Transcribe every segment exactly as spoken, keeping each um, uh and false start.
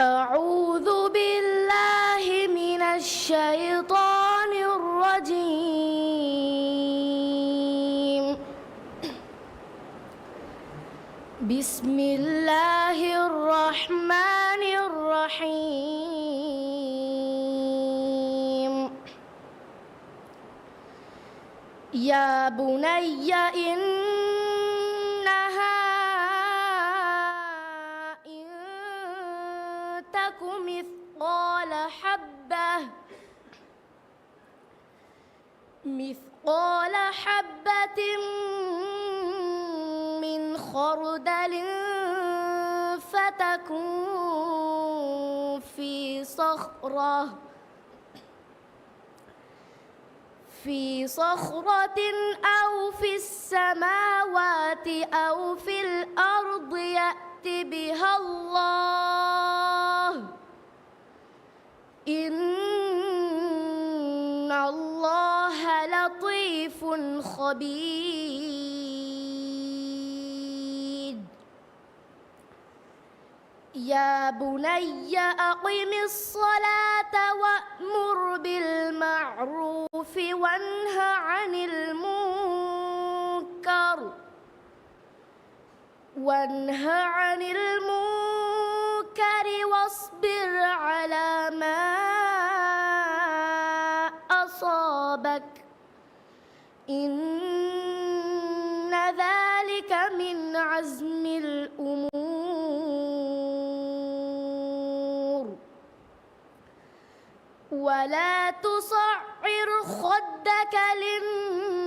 أعوذ بالله من الشيطان الرجيم. بسم الله الرحمن الرحيم. يا بني إنها إن تك مثقال حبة، مثقال حبة من خردل فتكن في صخرة، في صخرة أو في السماوات أو في الأرض يأت بها الله، إن الله لطيف خبير. يا بني أقم الصلاة وأمر بالمعروف وانه عن المنكر، وانه عن المنكر واصبر على ما أصابك، إن ذلك من عزم الأمور. ولا تصعر خدك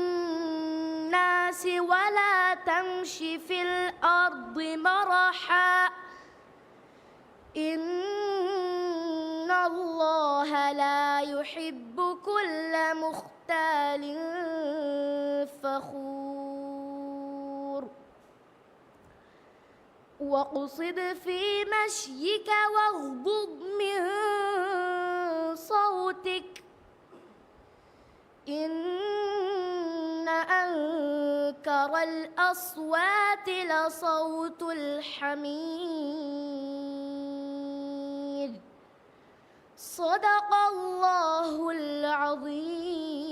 للناس ولا تمش في الأرض مرحا، إن الله لا يحب كل مختال فخور. واقصد في مشيك واغضض من صوتك، إن أنكر الأصوات لصوت الحمير. صدق الله العظيم.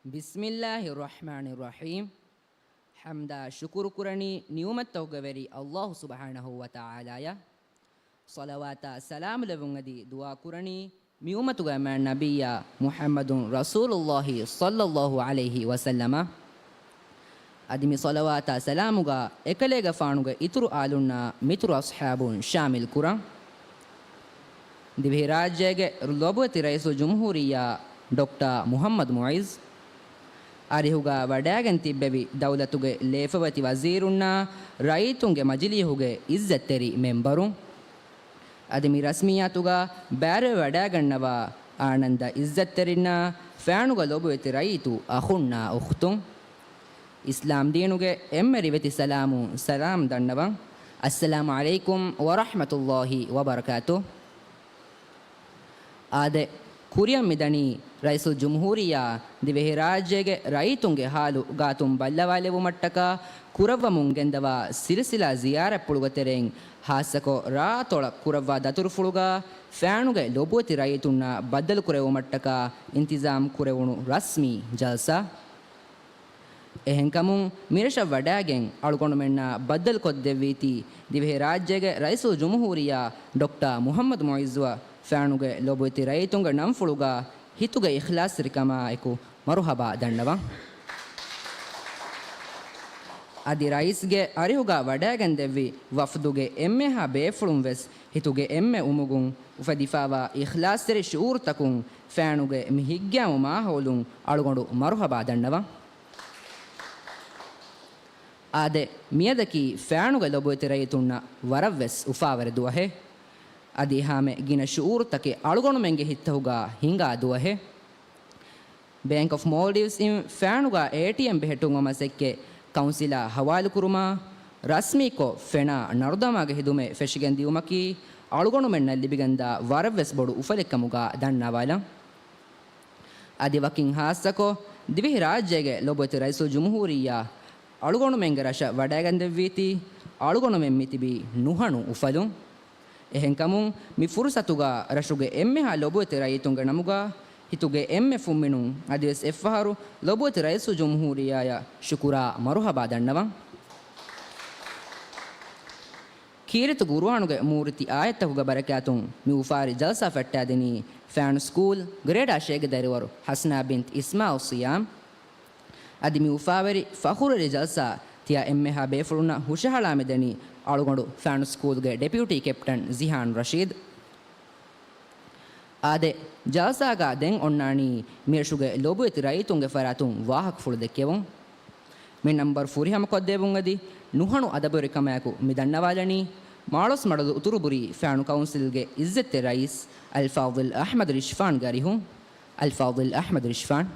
بسم الله الرحمن الرحيم. ޙަމްދާ ޝުކުރު ކުރަނީ ނިޢުމަތްތަކުގެ ވެރި ﷲ ސުބްޙާނަހޫ ވަތަޢާލާއަށް. ޞަލަވާތާ ސަލާމް ލެއްވުން އަދި ދުޢާ ކުރަނީ މި އުއްމަތުގެ މާތް ނަބިއްޔާ މުޙައްމަދު ރަސޫލުﷲ ޞައްލަﷲ ޢަލައިހި ވަސައްލަމަށް. އަދި މި ޞަލަވާތާ ސަލާމުގަ އެކަލޭގެފާނުގެ އިތުރު އާލުންނާ މިތުރު އަޞްޙާބުން ޝާމިލް ކުރަން. ދިވެހިރާއްޖޭގެ ލޮބުވެތި ރައީސުލްޖުމްހޫރިއްޔާ ޑޮކްޓަރ މުޙައްމަދު މުޢިއްޒު، އަރިހުގަ ވަޑައިގެން ތިއްބެވި ދައުލަތުގެ ލޭފަވެތި ވަޒީރުންނާ ރައްޔިތުންގެ މަޖިލީހުގެ އިއްޒަތްތެރި މެންބަރުން، އަދި މި ރަސްމިއްޔާތުގަ ބައިވެރިވެ ވަޑައިގަންނަވާ އާނަންދަ އިއްޒަތްތެރިންނާ ފާނުގެ ލޮބުވެތި ރައްޔިތު އަޚުންނާ އުޚްތުން، އިސްލާމް ދީނުގެ އެންމެ ރިވެތި ސަލާމުން ސަލާމް ދަންނަވަން. އައްސަލާމު ޢަލައިކުމް ވަރަޙްމަތުﷲ ވަބަރަކާތު. އާދެ، ކުރިއަށް މިދަނީ ރައީސުލްޖުމްހޫރިއްޔާ ދިވެހިރާއްޖޭގެ ރައްޔިތުންގެ ހާލު ގާތުން ބައްލަވާލެއްވުމަށްޓަކާ ކުރައްވަމުން ގެންދަވާ ސިލްސިލާ ޒިޔާރަތްޕުޅުގެ ތެރެއިން، ހާއްސަކޮށް ރާއަތޮޅަށް ކުރައްވާ ދަތުރުފުޅުގަ ފާނުގެ ލޮބުވެތި ރައްޔިތުންނާ ބައްދަލުކުރެއްވުމަށްޓަކާ އިންތިޒާމް ކުރެވުނު ރަސްމީ ޖަލްސާ. އެހެންކަމުން، މިރަށަށް ވަޑައިގެން އަޅުގަނޑުމެންނާ ބައްދަލުކޮށްދެއްވީތީ، ދިވެހިރާއްޖޭގެ ރައީސުލްޖުމްހޫރިއްޔާ ޑޮކްޓަރ މުޙައްމަދު މުޢިއްޒުއަށް ފާނުގެ ލޮބުވެތި ރައްޔިތުންގެ ނަންފުޅުގަ ހިތުގެ އިޚްލާޞްތެރިކަމާއެކު މަރުޙަބާ ދަންނަވަން. އަދި ރައީސްގެ އަރިހުގަ ވަޑައިގެންދެއްވި ވަފްދުގެ އެންމެހާ ބޭފުޅުން ވެސް ހިތުގެ އެންމެ އުމުގުން އުފެދިފާވާ އިޚްލާޞްތެރި ޝުޢޫރުތަކުން ފާނުގެ މި ހިތްގައިމު މާހައުލުން އަޅުގަނޑު މަރުޙަބާ ދަންނަވަން. އާދެ، މިއަދަކީ ފާނުގެ ލޮބުވެތި ރައްޔިތުންނަށް ވަރަށްވެސް އުފާވެރި ދުވަހެއް. އަދި އެހާމެ ގިނަ ޝުޢޫރުތަކެއް އަޅުގަނޑުމެންގެ ހިތްތަކުގަ ހިނގާ ދުވަހެއް. ބޭންކް އޮފް މޯލްޑިވްސް އިން ފާނުގަ އޭޓީއެމް ބެހެއްޓުން މަސައްކަތް ކައުންސިލާ ހަވާލުކުރުމާ، ރަސްމީކޮށް ފެނާ ނަރުދަމާގެ ހިދުމަތް ފެށިގެން ދިއުމަކީ، އަޅުގަނޑުމެންނަށް ލިބިގެންދާ ވަރަށްވެސް ބޮޑު އުފަލެއްކަމުގަ ދަންނަވާލަން. އަދި ވަކިން ހާއްސަކޮށް، ދިވެހިރާއްޖޭގެ ލޮބުވެތި ރައީސުލްޖުމްހޫރިއްޔާ، އަޅުގަނޑުމެންގެ ރަށަށް ވަޑައިގެންދެއްވީތީ، އަޅުގަނޑުމެން މިތިބީ ނުހަނު އުފަލުން. އެހެންކަމުން، މި ފުރުސަތުގަ ރަށުގެ އެންމެހާ ލޮބުވެތި ރައްޔިތުންގެ ނަމުގަ، ހިތުގެ އެންމެ ފުންމިނުން އަދިވެސް އެއްފަހަރު ލޮބުވެތި ރައީސުލްޖުމްހޫރިއްޔާއަށް ޝުކުރާ މަރުހަބާ ދަންނަވަން. ކީރިތި ގުރުއާނުގެ މޫރިތި އާޔަތްތަކުގެ ބަރަކާތުން މި އުފާވެރި ޖަލްސާ ފައްޓާދިނީ ފާނު ސްކޫލް ގްރޭޑާ ޝޭގެ ދަރިވަރު ހަސްނާ ބިންތް އިސްމާއިލް ސިޔާމް. އަދި މި އުފާވެރި ފަޚުރުވެރި ޖަލްސާ ތިޔަ އެންމެހާ ބޭފުޅުންނަށް ހުށަހަޅާ މިދަނީ އަޅުގަނޑު ފާނު ސްކޫލްގެ ޑެޕިއުޓީ ކެޕްޓަން ޒިހާން ރަޝީދު. އާދެ، ޖަލްސާގަ ދެން އޮންނާނީ މިރަށުގެ ލޮބުވެތި ރައްޔިތުންގެ ފަރާތުން ވާހަކަފުޅު ދެއްކެވުން. މި ނަންބަރު ފުރިހަމަކޮށްދެއްވުން އަދި ނުހަނު އަދަބުވެރިކަމާއެކު މި ދަންނަވާލަނީ މާޅޮސްމަޑުލު އުތުރުބުރީ ފާނު ކައުންސިލްގެ އިއްޒަތްތެރި ރައީސް އަލްފާޟިލް އަޙްމަދު ރިޝްފާންގެ އަރިހުން. އަލްފާޟިލް އަޙްމަދު ރިޝްފާން.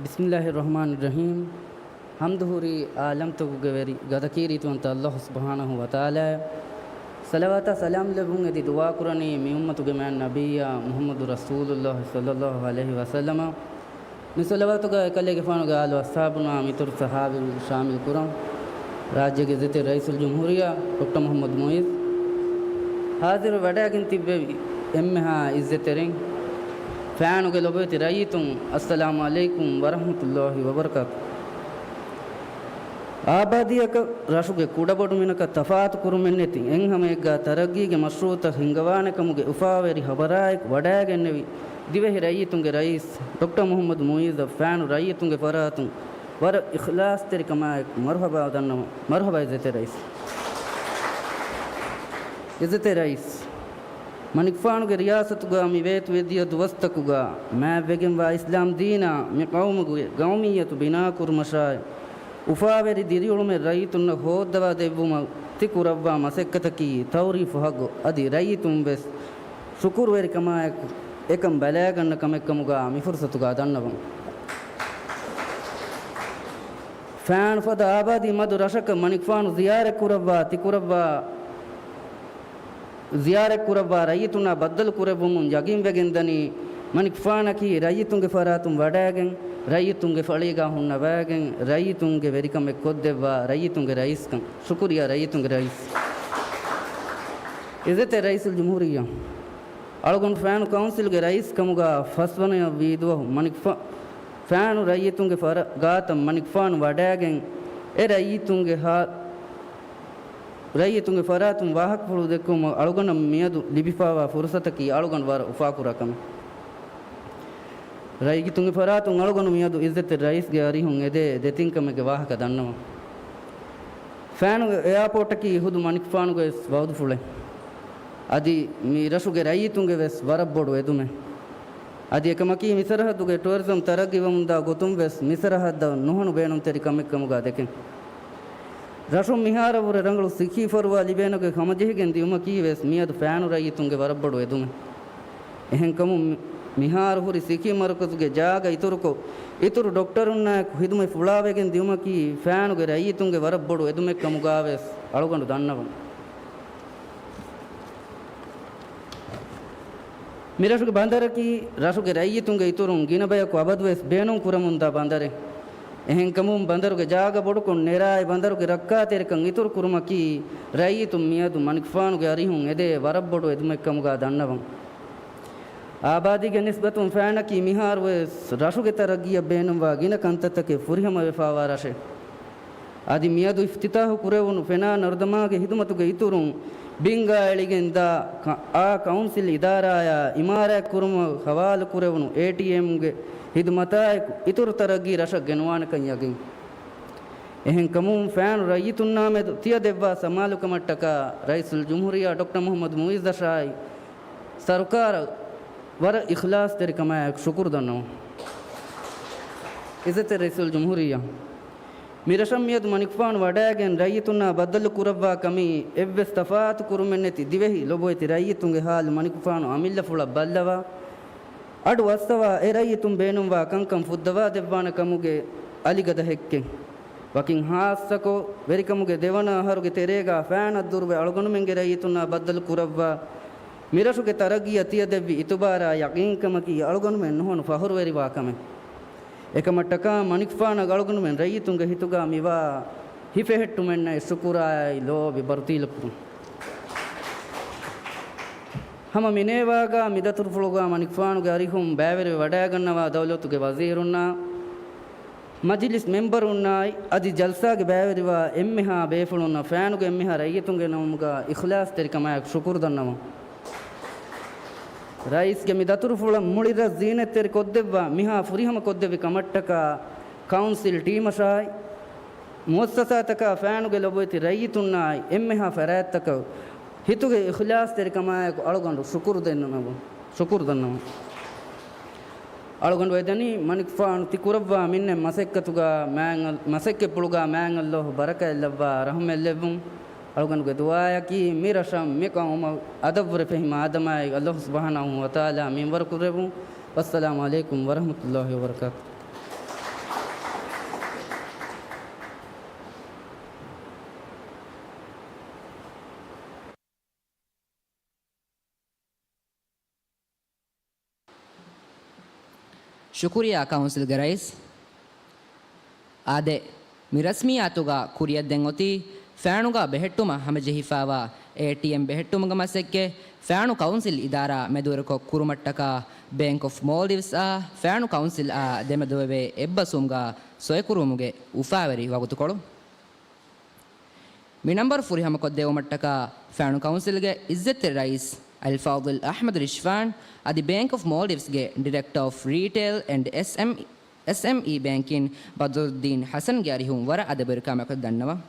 ބިސްމިއްލާހި ރަޙްމާނި ރަޙީމް. ޙަމްދު ހުރީ ޢާލަމްތަކުގެ ވެރި ގަދަކީރިތިވަންތަ ﷲ ސުބްޙާނަހޫ ވަތަޢާލާއަށް. ޞަލަވާތާ ސަލާމް ލެއްވުން އެދި ދުޢާ ކުރަނީ މި އުއްމަތުގެ މާތް ނަބިއްޔާ މުޙައްމަދު ރަސޫލުﷲ ޞައްލަﷲ ޢަލައިހި ވަސައްލަމަށް. މި ޞަލަވާތުގަ އެކަލޭގެފާނުގެ އާލު އަޞްޙާބުންނާ މިތުރު ޞަޙާބީން ޝާމިލް ކުރަން. ރާއްޖޭގެ އިއްޒަތްތެރި ރައީސުލްޖުމްހޫރިއްޔާ ޑޮކްޓަރ މުޙައްމަދު މުޢިއްޒު، ޙާޟިރު ވަޑައިގެން ތިއްބެވި އެންމެހާ އިއްޒަތްތެރިން، ފާނުގެ ލޮބުވެތި ރައްޔިތުން، އައްސަލާމު ޢަލައިކުމް ވަރަޙްމަތުﷲ ވަބަރަކާތު. އާބާދީއަކަށް ރަށުގެ ކުޑަބޮޑުމިނަކަށް ތަފާތު ކުރުމެއްނެތި އެއްހަމައެއްގަ ތަރައްގީގެ މަޝްރޫޢުތައް ހިންގަވާނެކަމުގެ އުފާވެރި ޚަބަރާއެކު ވަޑައިގެންނެވި ދިވެހި ރައްޔިތުންގެ ރައީސް ޑޮކްޓަރ މުޙައްމަދު މުޢިއްޒަށް ފާނު ރައްޔިތުންގެ ފަރާތުން ވަރަށް އިޚްލާޞްތެރިކަމާއެކު މަރުޙަބާ ދަންނަވަން. މަރުޙަބާ އިއްޒަތްތެރި ރައީސް. އިއްޒަތްތެރި ރައީސް، މަނިކުފާނުގެ ރިޔާސަތުގަ މި ވޭތުވެދިޔަ ދުވަސްތަކުގަ މާތްވެގެންވާ އިސްލާމް ދީނާ މި ޤައުމުގެ ޤައުމިއްޔަތު ބިނާކުރުމަށާއި، އުފާވެރި ދިރިއުޅުމެއް ރައްޔިތުންނަށް ހޯއްދަވާ ދެއްވުމަށް ތި ކުރައްވާ މަސައްކަތަކީ ތައުރީފު ޙައްޤު އަދި ރައްޔިތުން ވެސް ޝުކުރުވެރިކަމާއެކު އެކަން ބަލާގަންނަ ކަމެއްކަމުގަ މި ފުރުޞަތުގަ ދަންނަވަން. ފާނު ފަދަ އާބާދީ މަދު ރަށަކަށް މަނިކުފާނު ޒިޔާރަތް ކުރައްވާ ތި ކުރައްވާ، ޒިޔާރަތް ކުރައްވާ ރައްޔިތުންނާ ބައްދަލު ކުރެއްވުމުން ޔަގީންވެގެންދަނީ، މަނިކުފާނަކީ ރައްޔިތުންގެ ފަރާތުން ވަޑައިގެން، ރައްޔިތުންގެ ފަޅީގާ ހުންނަވައިގެން، ރައްޔިތުންގެ ވެރިކަމެއް ކޮށްދެއްވާ ރައްޔިތުންގެ ރައީސްކަން. ޝުކުރިއްޔާ ރައްޔިތުންގެ ރައީސް. އިއްޒަތްތެރި ރައީސުލްޖުމްހޫރިއްޔާ. އަޅުގަނޑު ފާނު ކައުންސިލްގެ ރައީސް ކަމުގަ ފަސްވަނަޔަށް ވީ ދުވަހު މަނިކުފާ-، ފާނު ރައްޔިތުންގެ ފަރާ-، ގާތަށް މަނިކުފާނު ވަޑައިގެން އެ ރައްޔިތުންގެ ހާ-، ރައްޔިތުންގެ ފަރާތުން ވާހަކަފުޅު ދެއްކުމަށް އަޅުގަނޑަށް މިއަދު ލިބިފާވާ ފުރުޞަތަކީ އަޅުގަނޑު ވަރަށް އުފާކުރާ ކަމެއް. ރައްޔިތުންގެ ފަރާތުން އަޅުގަނޑު މިއަދު އިއްޒަތްތެރި ރައީސްގެ އަރިހުން އެދޭ ދެތިން ކަމެއްގެ ވާހަކަ ދަންނަވަން. ފާނުގެ އެއާޕޯޓަކީ ހުދު މަނިކުފާނުގެ ވެސް ވައުދުފުޅެއް. އަދި މި ރަށުގެ ރައްޔިތުންގެ ވެސް ވަރަށް ބޮޑު އެދުމެއް. އަދި އެކަމަކީ މި ސަރަހައްދުގެ ޓުއަރިޒަމް ތަރައްގީވަމުންދާ ގޮތުން ވެސް މި ސަރަހައްދަށް ނުހަނު ބޭނުންތެރި ކަމެއްކަމުގާ ދެކެން. ރަށުން މިހާރަށްވުރެ ރަނގަޅު ސިއްހީ ފަރުވާ ލިބޭނެގޮތް ހަމަޖެހިގެން ދިޔުމަކީ ވެސް މިއަދު ފާނު ރައްޔިތުންގެ ވަރަށް ބޮޑު އެދުމެއް. އެހެންކަމުން މި-، މިހާރު ހުރި ސިއްހީ މަރުކަޒުގެ ޖާގަ އިތުރުކޮށް، އިތުރު ޑޮކްޓަރުންނާއެކު ހިދުމަތް ފުޅާވެގެން ދިޔުމަކީ ފާނުގެ ރައްޔިތުންގެ ވަރަށް ބޮޑު އެދުމެއްކަމުގާވެސް އަޅުގަނޑު ދަންނަވަން. މިރަށުގެ ބަނދަރަކީ ރަށުގެ ރައްޔިތުންގެ އިތުރުން ގިނަ ބަޔަކު އަބަދުވެސް ބޭނުން ކުރަމުންދާ ބަނދަރެއް. އެހެންކަމުން ބަނދަރުގެ ޖާގަ ބޮޑުކޮށް ނެރާއި ބަނދަރުގެ ރައްކާތެރިކަން އިތުރު ކުރުމަކީ ރައްޔިތުން މިއަދު މަނިކުފާނުގެ އަރިހުން އެދޭ ވަރަށް ބޮޑު އެދުމެއްކަމުގާ ދަންނަވަން. އާބާދީގެ ނިސްބަތުން ފާނަކީ މިހާރުވެސް ރަށުގެ ތަރައްގީއަށް ބޭނުންވާ ގިނަ ކަންތައްތަކެއް ފުރިހަމަވެފާވާ ރަށެއް. އަދި މިއަދު އިފްތިތާޙު ކުރެވުނު ފެނާ ނަރުދަމާގެ ހިދުމަތުގެ އިތުރުން ބިންގާ އެޅިގެން ދާ ކަ-، އާ ކައުންސިލް އިދާރާއާ އިމާރާތް ކުރުމަށް ހަވާލު ކުރެވުނު އޭޓީއެމްގެ ހިދުމަތާއެކު އިތުރު ތަރައްގީ ރަށަށް ގެނުވާނެކަން ޔަގީން. އެހެންކަމުން ފާނު ރައްޔިތުންނާމެދު ތިޔަ ދެއްވާ ސަމާލުކަމަށްޓަކާ ރައީސުލްޖުމްހޫރިއްޔާ ޑޮކްޓަރ މުޙައްމަދު މުޢިއްޒަށާއި ސަރުކާރަށް ވަރަށް އިޚްލާޞްތެރިކަމާއެކު ޝުކުރު ދަންނަވަން. އިއްޒަތްތެރި ރައީސުލްޖުމްހޫރިއްޔާ، މި ރަށަށް މިއަދު މަނިކުފާނު ވަޑައިގެން ރައްޔިތުންނާ ބައްދަލު ކުރައްވާ ކަމީ އެއްވެސް ތަފާތު ކުރުމެއްނެތި ދިވެހި ލޮބުވެތި ރައްޔިތުންގެ ހާލު މަނިކުފާނު އަމިއްލަފުޅަށް ބައްލަވާ، އަޑު އައްސަވާ އެ ރައްޔިތުން ބޭނުންވާ ކަންކަން ފުއްދަވާ ދެއްވާނެ ކަމުގެ އަލިގަދަ ހެއްކެއް. ވަކިން ހާއްސަކޮށް، ވެރިކަމުގެ ދެވަނަ އަހަރުގެ ތެރޭގާ ފައިނަށް ދުރުވެ އަޅުގަނޑުމެންގެ ރައްޔިތުންނާ ބައްދަލު ކުރައްވާ، މިރަށުގެ ތަރައްގީއަށް ތިޔަދެއްވި އިތުބާރާ ޔަގީންކަމަކީ އަޅުގަނޑުމެން ނުހަނު ފަހުރުވެރިވާ ކަމެއް. އެކަމަށްޓަކާ މަނިކުފާނަށް އަޅުގަނޑުމެން ރައްޔިތުންގެ ހިތުގާ މިވާ ހިފެހެއްޓުމެއްނަށް ޝުކުރާއި ލޯބި ބަރުތީލަކުރުން. ހަމަ މިނޭވާގާ މި ދަތުރުފުޅުގާ މަނިކުފާނުގެ އަރިހުން ބައިވެރިވެ ވަޑައިގަންނަވާ ދައުލަތުގެ ވަޒީރުންނާ، މަޖިލިސް މެމްބަރުންނާއި އަދި ޖަލްސާގެ ބައިވެރިވާ އެންމެހާ ބޭފުޅުންނަށް ފައިނުގެ އެންމެހާ ރައްޔިތުންގެ ނަމުގާ އިޚްލާޞްތެރިކަމާއެކު ޝުކުރު ދަންނަވަން. ރައީސްގެ މި ދަތުރުފުޅަށް މުޅި ރަށް ޒީނަތްތެރި ކޮށްދެއްވާ މިހާ ފުރިހަމަ ކޮށްދެއްވި ކަމަށްޓަކާ ކައުންސިލް ޓީމަށާއި، މުއައްސަސާތަކާ ފައިނުގެ ލޮބުވެތި ރައްޔިތުންނާއި އެންމެހާ ފަރާތްތަކަށް ހިތުގެ އިޚްލާޞްތެރިކަމާއެކު އަޅުގަނޑު ޝުކުރު ދެންނަވަން، ޝުކުރު ދަންނަވަން. އަޅުގަނޑު އެދަނީ މަނިކުފާނު ތި ކުރައްވާ މިންނެ މަސައްކަތުގާ މާތް އަލް-، މަސައްކަތްޕުޅުގާ މާތް ﷲ ބަރަކަތްލައްވާ ރަޙުމަތްލެއްވުން. އަޅުގަނޑުގެ ދުޢާއަކީ މި ރަށަށް މި ޤައުމަށް އަދަށްވުރެ ފެހި މާދަމާއެއް ﷲ ސުބްޙާނަހޫ ވަތަޢާލާ މިންވަރު ކުރެއްވުން. ވައްސަލާމު ޢަލައިކުމް ވަރަޙްމަތުﷲ ވަބަރަކާތުހު. ޝުކުރިއްޔާ ކައުންސިލްގެ ރައީސް. އާދެ، މި ރަސްމިއްޔާތުގަ ކުރިއަށް ދެން އޮތީ ފައިނުގަ ބެހެއްޓުމަށް ހަމަޖެހިފައިވާ އޭޓީއެމް ބެހެއްޓުމުގެ މަސައްކަތް ފައިނު ކައުންސިލް އިދާރާ މެދުވެރިކޮށް ކުރުމަށްޓަކާ ބޭންކް އޮފް މޯލްޑިވްސްއާ ފައިނު ކައުންސިލްއާ ދެމެދުވެވޭ އެއްބަސްވުމުގަ ސޮއިކުރުވުމުގެ އުފާވެރި ވަގުތުކޮޅު. މި ނަންބަރު ފުރިހަމަކޮށްދެއްވުމަށްޓަކާ ފައިނު ކައުންސިލްގެ އިއްޒަތްތެރި ރައީސް އަލްފާޟިލް އަޙްމަދު ރިޝްވާން އަދި ބޭންކް އޮފް މޯލްޑިވްސްގެ ޑިރެކްޓަރ އޮފް ރީޓެއިލް އެންޑް އެސްއެމް، އެސްއެމްއީ ބޭންކިން ބަދުރުއްދީން ޙަސަންގެ އަރިހުން ވަރަށް އަދަބުވެރިކަމާއެކު ދަންނަވަން.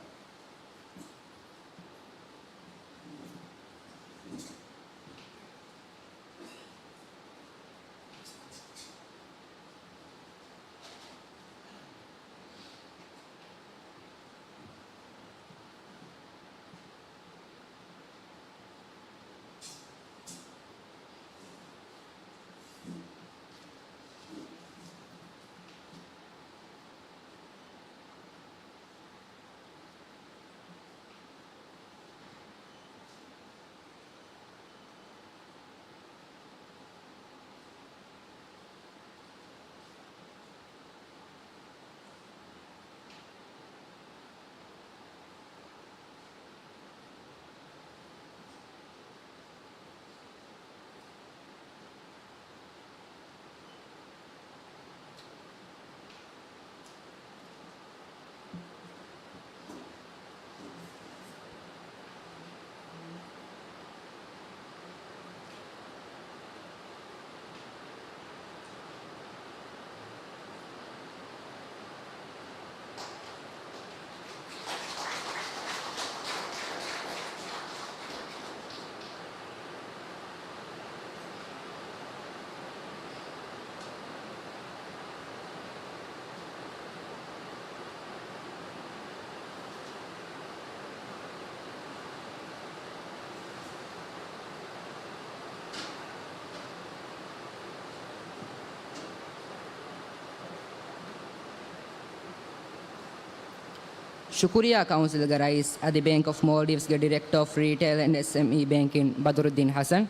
ޝުކުރިއްޔާ ކައުންސިލްގެ ރައީސް އަދި ބޭންކް އޮފް މޯލްޑިވްސްގެ ޑިރެކްޓަރ އޮފް ރީޓެއިލް އެންޑް އެސްއެމްއީ ބޭންކިން ބަދުރުއްދީން ޙަސަން.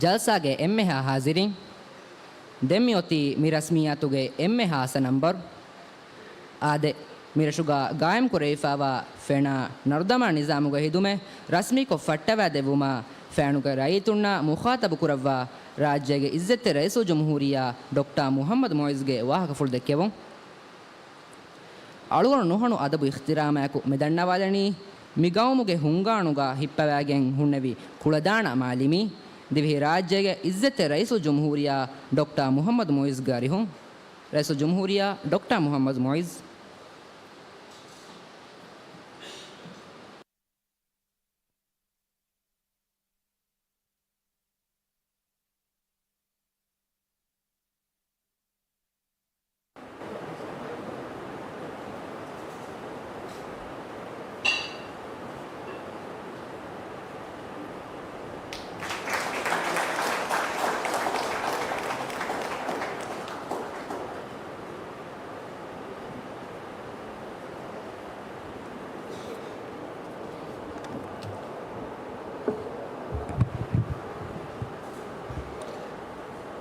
ޖަލްސާގެ އެންމެހާ ޙާޟިރީން، ދެން މިއޮތީ މި ރަސްމިއްޔާތުގެ އެންމެހާ އަސަ ނަންބަރު. އާދެ، މިރަށުގަ ގާއިމްކުރެވިފައިވާ ފެނާ ނަރުދަމާ ނިޒާމުގެ ހިދުމަތް ރަސްމީކޮށް ފައްޓަވައިދެއްވުމަށް ފައިނުގެ ރައްޔިތުންނާ މުޚާޠަބުކުރައްވާ ރާއްޖޭގެ އިއްޒަތްތެރި ރައީސުލްޖުމްހޫރިއްޔާ ޑޮކްޓާ މުޙައްމަދު މުޢިއްޒުގެ ވާހަކަފުޅު ދެއްކެވުން. އަޅުގަނޑު ނުހަނު އަދަބު އިޙްތިރާމާއެކު މި ދަންނަވާލަނީ، މި ގައުމުގެ ހުންގާނުގަ ހިއްޕަވާގެން ހުންނެވި ކުޅަދާނަ މާލިމީ، ދިވެހިރާއްޖޭގެ އިއްޒަތްތެރި ރައީސުލްޖުމްހޫރިއްޔާ ޑޮކްޓާ މުޙައްމަދު މުޢިއްޒުގެ އަރިހުން. ރައީސުލްޖުމްހޫރިއްޔާ ޑޮކްޓާ މުޙައްމަދު މުޢިއްޒު.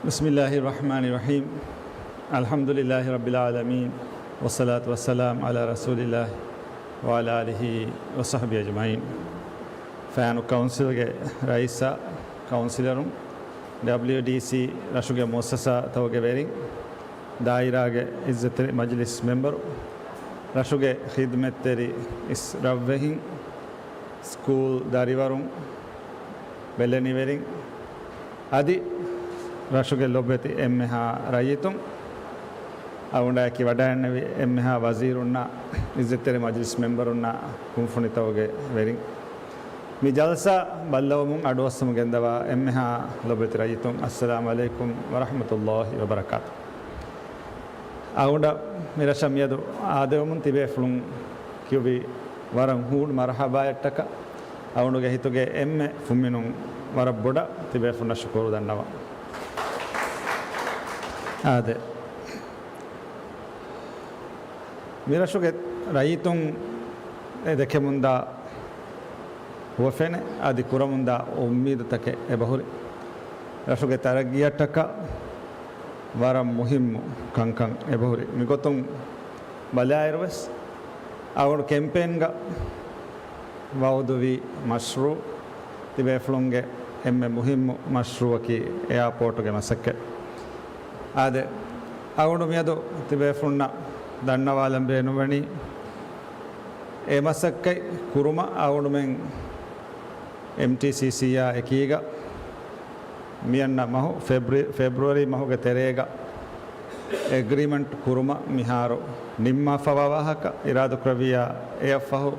بسم الله الرحمن الرحيم. الحمد لله رب العالمين، والصلاة والسلام على رسول الله وعلى آله وصحبه أجمعين. ފައިނު ކައުންސިލްގެ ރައީސާ، ކައުންސިލަރުން، ޑަބްލިއުޑީސީ ރަށުގެ މުއައްސަސާތަކުގެ ވެރިން، ދާއިރާގެ އިއްޒަތްތެރި މަޖިލިސް މެމްބަރު، ރަށުގެ ޚިދްމަތްތެރި އިސް ރަށްވެހިން، ސްކޫލް ދަރިވަރުން، ބެލެނިވެރިން، އަދި ރަށުގެ ލޮބުވެތި އެންމެހާ ރައްޔިތުން، އަޅުގަނޑާއެކީ ވަޑައިގެންނެވި އެންމެހާ ވަޒީރުންނާ، އިއްޒަތްތެރި މަޖިލިސް މެމްބަރުންނާ، ކުންފުނިތަކުގެ ވެރިން، މި ޖަލްސާ ބައްލަވަމުން އަޑުއައްސަމުން ގެންދަވާ އެންމެހާ ލޮބުވެތި ރައްޔިތުން، އައްސަލާމު ޢަލައިކުމް ވަރަޙްމަތުﷲި ވަބަރަކާތު. އަޅުގަނޑަށް މި ރަށަށް މިއަދު އާދެވުމުން ތިބޭފުޅުން ކިޔުއްވި ވަރަށް ހޫނު މަރުޙަބާއަށްޓަކާ، އަޅުގަނޑުގެ ހިތުގެ އެންމެ ފުންމިނުން ވަރަށް ބޮޑަށް ތިބޭފުންނަށް ޝުކުރު ދަންނަވަން. އާދެ، މި ރަށުގެ ރައްޔިތުން އެ ދެކެމުންދާ ހުވަފެނެއް އަދި ކުރަމުންދާ އުއްމީދުތަކެއް އެބަހުރި. ރަށުގެ ތަރައްގީއަށްޓަކާ ވަރަށް މުހިއްމު ކަންކަން އެބަހުރި. މިގޮތުން ބަލާއިރުވެސް، އަޅުގަނޑު ކެމްޕޭންގަ ވައުދުވި މަޝްރޫޢު، ތިބޭފުޅުންގެ އެންމެ މުހިއްމު މަޝްރޫޢަކީ އެއާޕޯޓުގެ މަސައްކަތް. އާދެ، އަޅުގަނޑު މިއަދު ތިބޭފުޅުންނަށް ދަންނަވާލަން ބޭނުންވަނީ، އެ މަސައްކަތް ކުރުމަށް އަޅުގަނޑުމެން އެމްޓީސީސީއާ އެކީގަ މިއަންނަ މަހު ފެބްރު-، ފެބްރުއަރީ މަހުގެ ތެރޭގަ އެގްރިމަންޓް ކުރުމަށް މިހާރު ނިންމާފަވާ ވާހަކަ އިރާދަކުރެއްވިއްޔާ، އެއަށްފަހު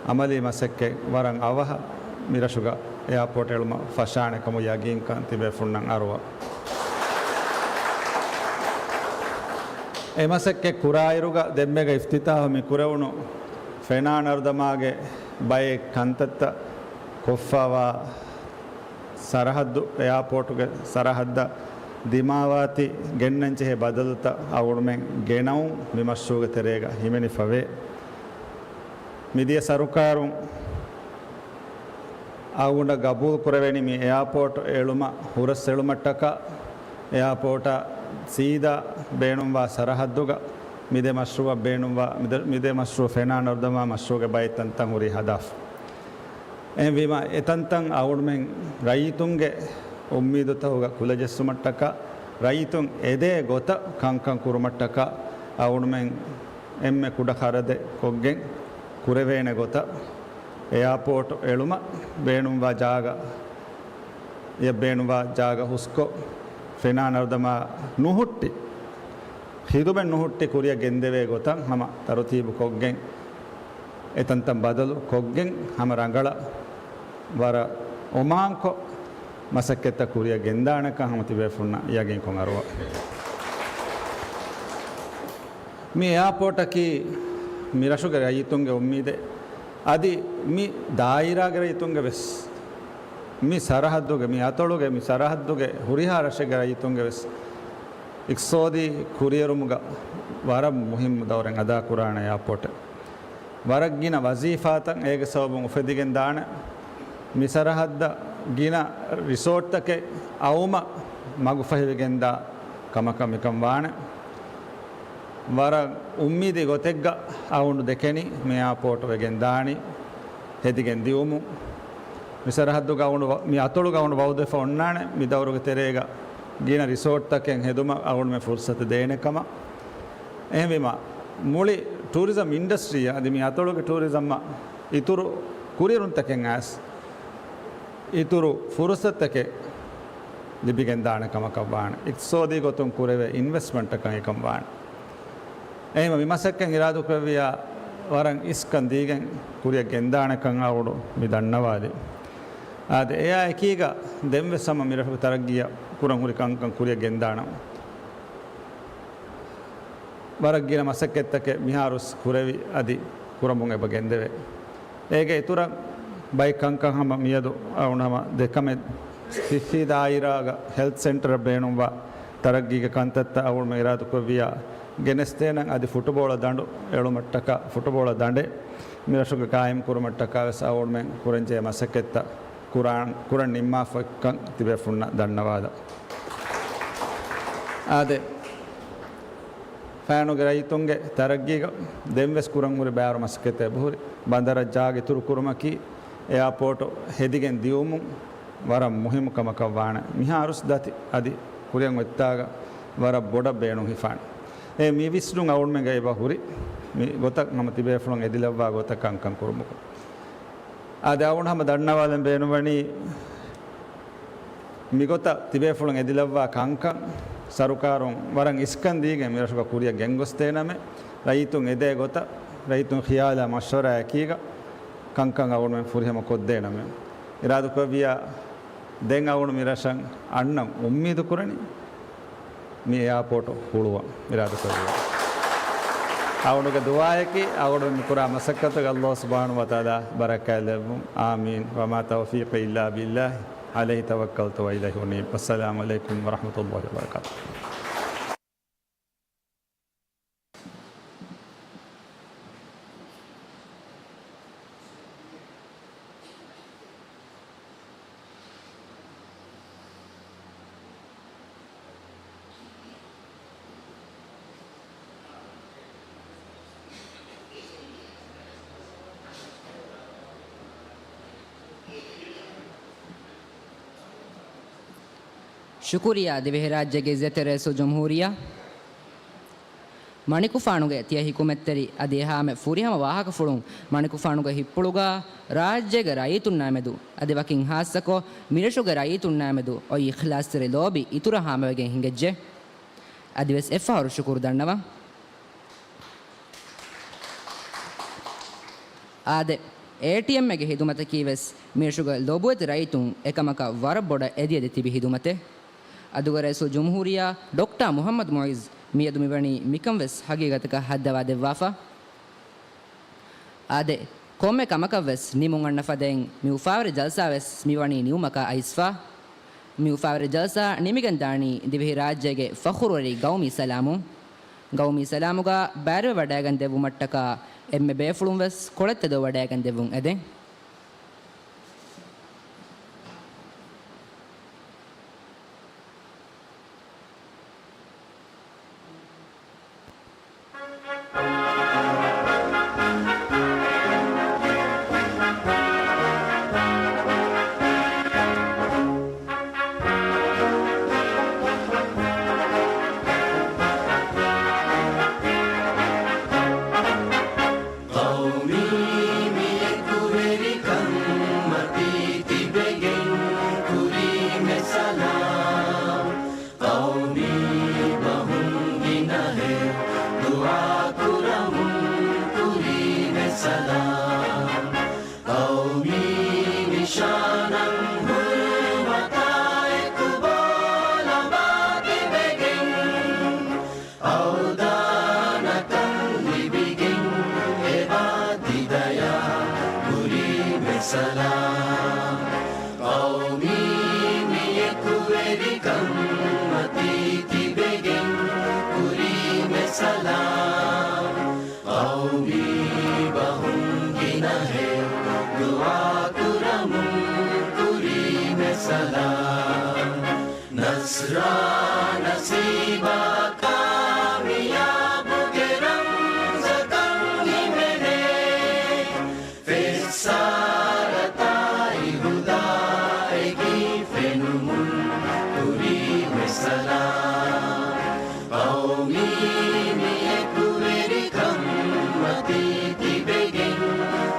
އަމަލީ މަސައްކަތް ވަރަށް އަވަހަށް މިރަށުގަ އެއާޕޯޓް އެޅުމަށް ފަށާނެ ކަމުގެ ޔަގީންކަން ތިބޭފުންނަށް އަރުވަ. އެ މަސައްކަތް ކުރާއިރުގަ ދެންމެގަ އިފްތިތާހު މި ކުރެވުނު ފެނާނަރުދަމާގެ ބައެއް ކަންތައްތައް ކޮށްފަވާ ސަރަހައްދު، އެއާޕޯޓުގެ ސަރަހައްދަށް ދިމާވާތީ ގެންނަންޖެހޭ ބަދަލުތައް އަޅުގަނޑުމެން ގެނައުން މި މަޝްރޫޢުގެ ތެރޭގަ ހިމެނިފަވޭ. މިދިޔަ ސަރުކާރުން އަޅުގަނޑަށް ގަބޫލު ކުރެވެނީ މި އެއާޕޯޓް އެޅުމަށް ހުރަސް އެޅުމަށްޓަކާ، އެއާޕޯޓަށް ސީދާ ބޭނުންވާ ސަރަހައްދުގަ މިދެ މަޝްރޫޢަށް ބޭނުންވާ، މިދެ، މިދެ މަޝްރޫޢު ފެނާނަރުދަމާ މަޝްރޫޢުގެ ބައެއް ތަންތަން ހުރީ ހަދާފަ. އެހެންވީމަ، އެތަންތަން އަޅުގަނޑުމެން ރައްޔިތުންގެ އުއްމީދުތަކުގަ ކުލަޖެއްސުމަށްޓަކާ، ރައްޔިތުން އެދޭ ގޮތަށް ކަންކަން ކުރުމަށްޓަކާ، އަޅުގަނޑުމެން އެންމެ ކުޑަ ޚަރަދެއް ކޮށްގެން ކުރެވޭނެ ގޮތަށް، އެއާޕޯޓް އެޅުމަށް ބޭނުންވާ ޖާގަ، އެ ބޭނުންވާ ޖާގަ ހުސްކޮށް، ފެނާނަރުދަމާ ނުހުއްޓި، ޚިދުމަތް ނުހުއްޓި ކުރިއަށް ގެންދެވޭ ގޮތަށް ހަމަ ތަރުތީބު ކޮށްގެން، އެތަންތަން ބަދަލު ކޮށްގެން ހަމަ ރަނގަޅަށް ވަރަށް އޮމާންކޮށް މަސައްކަތްތައް ކުރިއަށް ގެންދާނެކަން ހަމަ ތިބޭފުންނަށް ޔަގީންކޮށް އަރުވަ. މި އެއާޕޯޓަކީ މި ރަށުގެ ރައްޔިތުންގެ އުއްމީދެއް. އަދި މި ދާއިރާގެ ރައްޔިތުންގެ ވެސް، މި ސަރަހައްދުގެ، މި އަތޮޅުގެ، މި ސަރަހައްދުގެ ހުރިހާ ރަށެއްގެ ރައްޔިތުންގެ ވެސް އިޤްތިޞާދީ ކުރިއެރުމުގަ ވަރަށް މުހިއްމު ދައުރެއް އަދާކުރާނެ އެއާޕޯޓެއް. ވަރަށް ގިނަ ވަޒީފާތައް އޭގެ ސަބަބުން އުފެދިގެން ދާނެ. މި ސަރަހައްދަށް ގިނަ ރިސޯޓްތަކެއް އައުމަށް މަގުފަހިވެގެންދާ ކަމަކަށް މިކަން ވާނެ. ވަރަށް އުއްމީދީ ގޮތެއްގަ އަޅުގަނޑު ދެކެނީ މި އެއާޕޯޓް ވެގެން ދާނީ ހެދިގެން ދިއުމުން. މި ސަރަހައްދުގަ އަޅުގަނޑު ވަ-، މި އަތޮޅުގަ އަޅުގަނޑު ވައުދުވެފަ އޮންނާނެ މި ދައުރުގެ ތެރޭގަ ގިނަ ރިސޯޓްތަކެއް ހެދުމަށް އަޅުގަނޑުމެން ފުރުޞަތު ދޭނެ ކަމަށް. އެހެންވީމަ، މުޅި ޓޫރިޒަމް އިންޑަސްޓްރީއަށް އަދި މި އަތޮޅުގެ ޓޫރިޒަމްއަށް އިތުރު ކުރިއެރުންތަކެއް އައިސް، އިތުރު ފުރުޞަތުތަކެއް ލިބިގެން ދާނެ ކަމަކަށް ވާނެ. އިޤްތިޞާދީ ގޮތުން ކުރެވޭ އިންވެސްޓްމަންޓަކަށް އެކަން ވާނެ. އެހެންވީމަ، މި މަސައްކަތް އިރާދަކުރެއްވިއްޔާ ވަރަށް އިސްކަން ދީގެން ކުރިއަށް ގެންދާނެކަން އަޅުގަނޑު މި ދަންނަވާލީ. އާދެ، އެއާ އެކީގަ ދެންވެސް ހަމަ މި ރަށުގެ ތަރައްގީއަށް ކުރަން ހުރި ކަންކަން ކުރިއަށް ގެންދާނަން. ވަރަށް ގިނަ މަސައްކަތްތަކެއް މިހާރުސް ކުރެވި އަދި ކުރަމުން އެބަ ގެންދެވޭ. އޭގެ އިތުރަށް ބައެއް ކަންކަން ހަމަ މިއަދު އަޅުގަނޑު ހަމަ ދެކަމެއް ސިއްހީ ދާއިރާގަ ހެލްތް ސެންޓަރަށް ބޭނުންވާ ތަރައްގީގެ ކަންތައްތައް އަޅުގަނޑު އިރާދަކުރެއްވިއްޔާ ގެނެސްދޭނަން އަދި ފުޓުބޯޅަ ދަނޑު އެޅުމަށްޓަކާ، ފުޓުބޯޅަ ދަނޑެއް މި ރަށުގަ ގާއިމް ކުރުމަށްޓަކާ ވެސް އަޅުގަނޑުމެން ކުރަންޖެހޭ މަސައްކަތްތައް ކުރާން، ކުރަން ނިންމާފައިކަން ތިބޭފުންނަށް ދަންނަވާލަން. އާދެ، ފާނުގެ ރައްޔިތުންގެ ތަރައްގީގަ ދެންވެސް ކުރަން ހުރި ބާރު މަސައްކަތެއް އެބަހުރި. ބަނދަރަށް ޖާގަ އިތުރު ކުރުމަކީ، އެއާޕޯޓު ހެދިގެން ދިއުމުން ވަރަށް މުހިއްމު ކަމަކަށް ވާނެ. މިހާރުސް ދަތި އަދި ކުރިއަށް އޮތްތާގަ ވަރަށް ބޮޑަށް ބޭނުން ހިފާނެ. އެ މި ވިސްނުން އަޅުގަނޑުމެންގައި އެބަ ހުރި. މި ގޮތަށް ހަމަ ތިބޭފުޅުން އެދިލައްވާ ގޮތަށް ކަންކަން ކުރުމުގަ. އާދެ، އަޅުގަނޑު ހަމަ ދަންނަވާލަން ބޭނުންވަނީ، މިގޮތަށް ތިބޭފުޅުން އެދިލައްވާ ކަންކަން ސަރުކާރުން ވަރަށް އިސްކަން ދީގެން މިރަށުގަ ކުރިއަށް ގެންގޮސްދޭނަމޭ، ރައްޔިތުން އެދޭ ގޮތަށް، ރައްޔިތުން ޚިޔާލާ މަޝްވަރާއެކީގަ ކަންކަން އަޅުގަނޑުމެން ފުރިހަމަ ކޮށްދޭނަމޭ. އިރާދަކުރެއްވިއްޔާ، ދެން އަޅުގަނޑު މިރަށަށް އަންނަން އުއްމީދު ކުރަނީ. މި އެއާޕޯޓު ހުޅުވަން އިރާދަކުރެއްވިއްޔާ. އަޅުގަނޑުގެ ދުޢާއަކީ، އަޅުގަނޑު މި ކުރާ މަސައްކަތުގަ ﷲ ސުބްޙާނަހޫ ވަތަޢާލާ ބަރަކާތް ލެއްވުން. އާމީން. وما توفيقي إلا بالله، عليه توكلت وإليه أنيب. السلام عليكم ورحمة الله وبركاته. ޝުކުރިއްޔާ ދިވެހިރާއްޖޭގެ ޢިއްޒަތްތެރި ރައީސުލްޖުމްހޫރިއްޔާ. މަނިކުފާނުގެ ތިޔަ ހިކުމަތްތެރި އަދި އެހާމެ ފުރިހަމަ ވާހަކަފުޅުން މަނިކުފާނުގެ ހިތްޕުޅުގަ ރާއްޖޭގެ ރައްޔިތުންނާމެދު އަދި ވަކިން ހާއްސަކޮށް މިރަށުގެ ރައްޔިތުންނާމެދު އޮތް އިޚްލާޞްތެރި ލޯބި އިތުރަށް ހާމަވެގެން ހިނގައްޖެ. އަދިވެސް އެއްފަހަރު ޝުކުރު ދަންނަވަން. އާދެ، އޭޓީއެމްއޭގެ ހިދުމަތަކީ ވެސް މިރަށުގެ ލޮބުވެތި ރައްޔިތުން އެކަމަކަށް ވަރަށް ބޮޑަށް އެދިއެދި ތިބި ހިދުމަތެއް. އަދުގެ ރައީސުލްޖުމްހޫރިއްޔާ ޑޮކްޓަރ މުޙައްމަދު މުޢިއްޒު މިއަދު މިވަނީ މިކަން ވެސް ހަގީގަތަކަށް ހައްދަވާ ދެއްވާފަ. އާދެ، ކޮންމެ ކަމަކަށް ވެސް ނިމުން އަންނަ ފަދައިން މި އުފާވެރި ޖަލްސާ ވެސް މިވަނީ ނިމުމަކަށް އައިސްފަ. މި އުފާވެރި ޖަލްސާ ނިމިގެން ދާނީ ދިވެހިރާއްޖޭގެ ފަޚުރުވެރި ގައުމީ ސަލާމުން. ގައުމީ ސަލާމުގަ ބައިވެވަޑައިގަން ދެއްވުމަށްޓަކާ އެންމެ ބޭފުޅުން ވެސް ކޮޅަށް ތެދުވެވަޑައިގަން ދެއްވުން އެދެން. ޤައުމީ މި އެކުވެރިކަން މަތީ ތިބެގެން ކުރީމެ ސަލާމް. ޤައުމީ ބަހުން ގިނަހެއް ދުޢާ ކުރަމުން ކުރީމެ ސަލާމް. ޤައުމީ ނިޝާނަށް ހުރުމަތާ އެކު ބޯލަމާ ތިބެގެން އަވްދާނަކަން ލިބިގެން އެބާ ތިދަޔާ ކުރީމެ ސަލާމް. ޤައުމީ މި އެކުވެރިކަން މަތީ ތިބެގެން ކުރީމެ ސަލާމް. ޤައުމީ ބަހުން ގިނަހެއް ދުޢާ ކުރަމުން ކުރީމެ ސަލާމް. ނަޞްރާ ނަސީބާ ކާމިޔާބުގެ ރަމްޒަކަށް ހިމެނޭ. ފެއްސާރަތާއި ހުދާއެކީ ފެނުމުން ކުރީމެ ސަލާމް. ޤައުމީ މި އެކުވެރިކަން މަތީ ތިބެގެން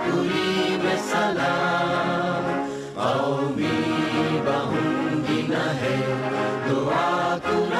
ކުރީމެ ސަލާމް. ޤައުމީ ބަހުން ގިނަހެއް ދުޢާ ކުރަމުން